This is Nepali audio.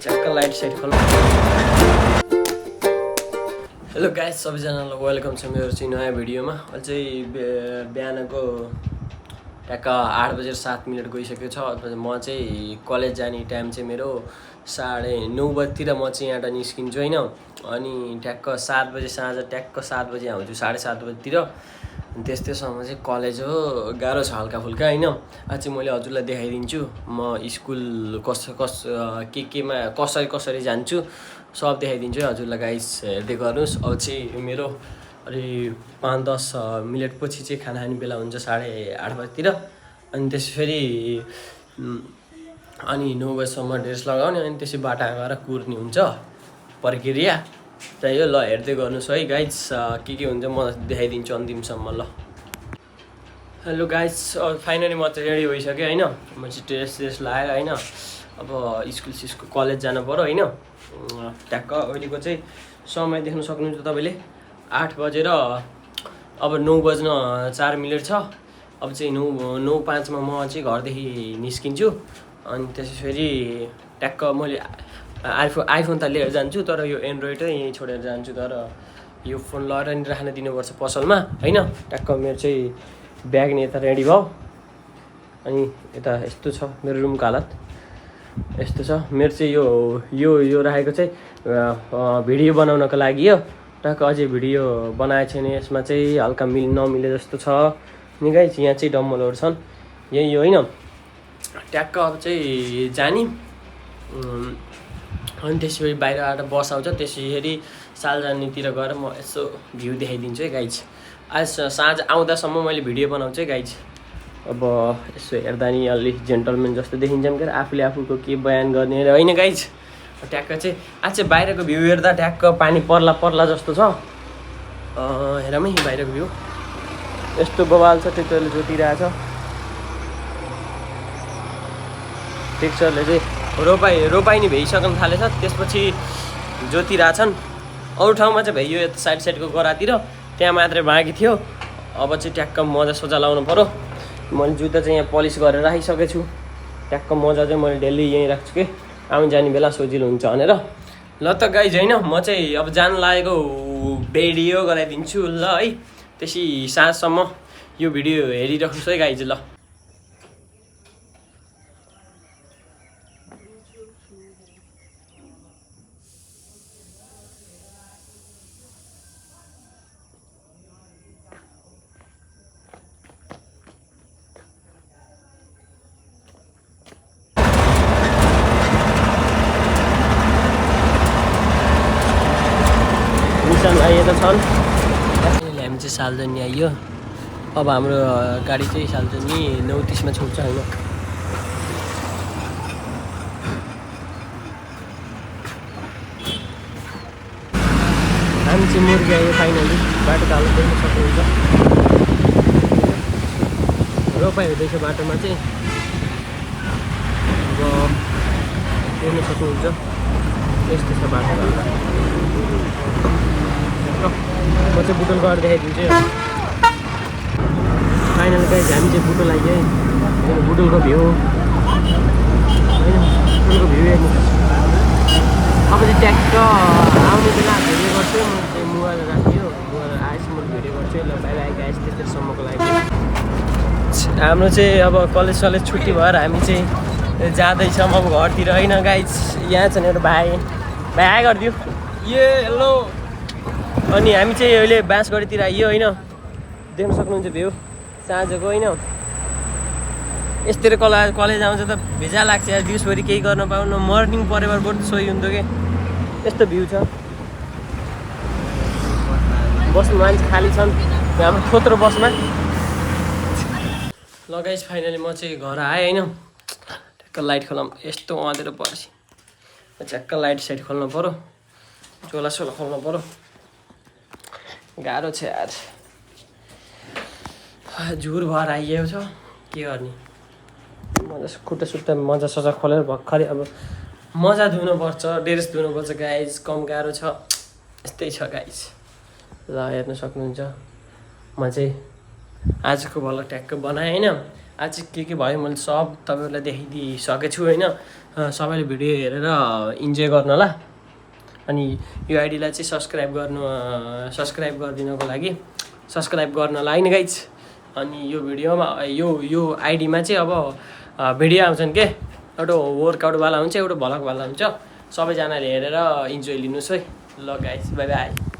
चक्क लाइट साइट खोल्नु। हेलो गाइस, सबैजनालाई वेलकम छ मेरो चाहिँ नयाँ भिडियोमा। अहिले चाहिँ बिहानको ट्याक्क 8 बजेर 7 मिनट गइसकेको छ। म चाहिँ कलेज जाने टाइम चाहिँ मेरो 9:30 बजीतिर म चाहिँ यहाँबाट निस्किन्छु होइन। अनि ट्याक्क 7 बजे साँझ ट्याक्क 7 बजे आउँछु, 7:30 बजीतिर। त्यस्तैसम्म चाहिँ कलेज हो, गाह्रो छ हल्का फुल्का होइन। आज चाहिँ मैले हजुरलाई देखाइदिन्छु म स्कुल केमा कसरी जान्छु, सब देखाइदिन्छु है हजुरलाई। गाइस हेर्दै गर्नुहोस्। अब चाहिँ मेरो अलि 5-10 मिनट पछि चाहिँ खाना खाने बेला हुन्छ 8:30 बजीतिर। अनि त्यसपछि अनि 9 बजीसम्म ड्रेस लगाउने, अनि त्यसपछि बाटा गएर कुर्ने हुन्छ प्रक्रिया। त्यही हो, ल हेर्दै गर्नुहोस् है गाइस, के हुन्छ म देखाइदिन्छु अन्तिमसम्म। ल हेलो गाइस, फाइनली म चाहिँ रेडी भइसकेँ होइन। म चाहिँ ड्रेस लगाएर होइन, अब स्कुल कलेज जानु पऱ्यो होइन। ट्याक्क अहिलेको चाहिँ समय देख्न सक्नुहुन्छ तपाईँले, 8 बजेर अब 9 बज्न 4 मिनट छ। अब चाहिँ 9:05 म चाहिँ घरदेखि निस्किन्छु। अनि त्यसपछि ट्याक्क मैले आइफोन त लिएर जान्छु, तर यो एन्ड्रोइडै यहीँ छोडेर जान्छु। तर यो फोन लगेर नि राख्न दिनुपर्छ पसलमा होइन। ट्याक्क मेरो चाहिँ ब्याग नि यता रेडी भयो। अनि यता यस्तो छ मेरो रुमको हालत, यस्तो छ मेरो चाहिँ यो राखेको चाहिँ भिडियो बनाउनको लागि हो। टक्क अझै भिडियो बनाएको छैन, यसमा चाहिँ हल्का नमिले जस्तो छ नि गाइस। यहाँ चाहिँ डम्बलहरू छन्, यही हो होइन। ट्याक्क अब चाहिँ जाने, अनि त्यसपछि बाहिर आएर बस आउँछ, त्यसरी सालजानीतिर गएर म यसो भ्यू देखाइदिन्छु है गाइज। आज साँझ आउँदासम्म मैले भिडियो बनाउँछु है गाइज। अब यसो हेर्दा नि अलि जेन्टलमेन जस्तो देखिन्छन् क्या, आफूले आफूको के बयान गर्ने होइन गाइज। ट्याक्क चाहिँ आज चाहिँ बाहिरको भ्यू हेर्दा ट्याक्क पानी पर्ला जस्तो छ। हेरौँ है बाहिरको भ्यू, यस्तो बवाल छ, ट्रेक्टरले जोतिरहेछ। ट्रेक्टरले चाहिँ रोपाइ नि भइसक्न थालेछ, त्यसपछि जोतिरहेछन्। अरू ठाउँमा चाहिँ भइयो यता साइडको गरातिर, त्यहाँ मात्रै बाँकी थियो। अब चाहिँ ट्याक्क मजा सोजा लाउनु पऱ्यो। मैले जुत्ता चाहिँ यहाँ पलिस गरेर राखिसकेको छु। ट्याक्क मजा चाहिँ मैले डेली यहीँ राख्छु कि आउनु जाने बेला सजिलो हुन्छ भनेर। ल त गाइज होइन, म चाहिँ अब जान लागेको भिडियो गराइदिन्छु ल है। त्यसै साँझसम्म यो भिडियो हेरिराख्नुहोस् है गाइज। ल आइएको छन्, हामी चाहिँ सालजनी आइयो। अब हाम्रो गाडी चाहिँ सालजनी 9:30 मा छुट्छ होइन। हामी चाहिँ मुर्गी आयो फाइनली। बाटोको हालत देख्न सक्नुहुन्छ, रोपाइ हुँदैछ बाटोमा चाहिँ। अब देख्न सक्नुहुन्छ यस्तो छ बाटो। म चाहिँ बुटोल गएर देखाइदिन्छु। फाइनल गाइज हामी चाहिँ बुटोल आइयो है। बुटोलको भ्यू होइन, बुटोलको भ्यू हेर्नु। अब चाहिँ ट्याक्क आउने बेला भिडियो गर्छु। म चाहिँ मोबाइल राखियो, मोबाइल आएपछि म भिडियो गर्छु। ल बाहिर आएको आएछ त्यस्तैसम्मको लागि हाम्रो चाहिँ अब कलेज छुट्टी भएर हामी चाहिँ जाँदैछौँ अब घरतिर होइन गाइज। यहाँ छ मेरो भाइ गरिदियो ये हेलो। अनि हामी चाहिँ अहिले बाँसगढीतिर आइयो होइन, देख्न सक्नुहुन्छ भ्यू साँझको होइन। यस्तै कलेज आउँछ त भेजा लाग्छ यार, दिउँसभरि केही गर्न पाउनु। मर्निङ परेर बरु सोही हुन्थ्यो कि। यस्तो भ्यू छ, बस्नु मान्छे खाली छन् हाम्रो थोत्रो बसमा। ल गाइस फाइनली म चाहिँ घर आएँ होइन। ट्याक्क लाइट खोलाम, यस्तो अँधेरो परेपछि ट्याक्क लाइट साइट खोल्नु पऱ्यो, सोला खोल्नु पऱ्यो। गाह्रो छ यार, झुर भएर आइएको छ, के गर्ने। मजा खुट्टा मजा सजा खोलेर भर्खरै अब मजा धुनुपर्छ, ड्रेस धुनुपर्छ गाइज। कम गाह्रो छ, यस्तै छ गाइज। ल हेर्न सक्नुहुन्छ म चाहिँ आजको भ्लग ट्याक्क बनाएँ होइन। आज के भयो मैले सब तपाईँहरूलाई देखाइदिइसकेको छु होइन। सबैले भिडियो हेरेर इन्जोय गर्नु होला। अनि यो आइडीलाई चाहिँ सब्सक्राइब गरिदिनको लागि सब्सक्राइब गर्न लाग्यो नि गाइज। अनि यो भिडियोमा यो आइडीमा चाहिँ अब भिडियो आउँछन् के, एउटा वर्कआउटवाला हुन्छ, एउटा भ्लगवाला हुन्छ। सबैजनाले हेरेर इन्जोय लिनुहोस् है। ल गाइज, बाई बाई।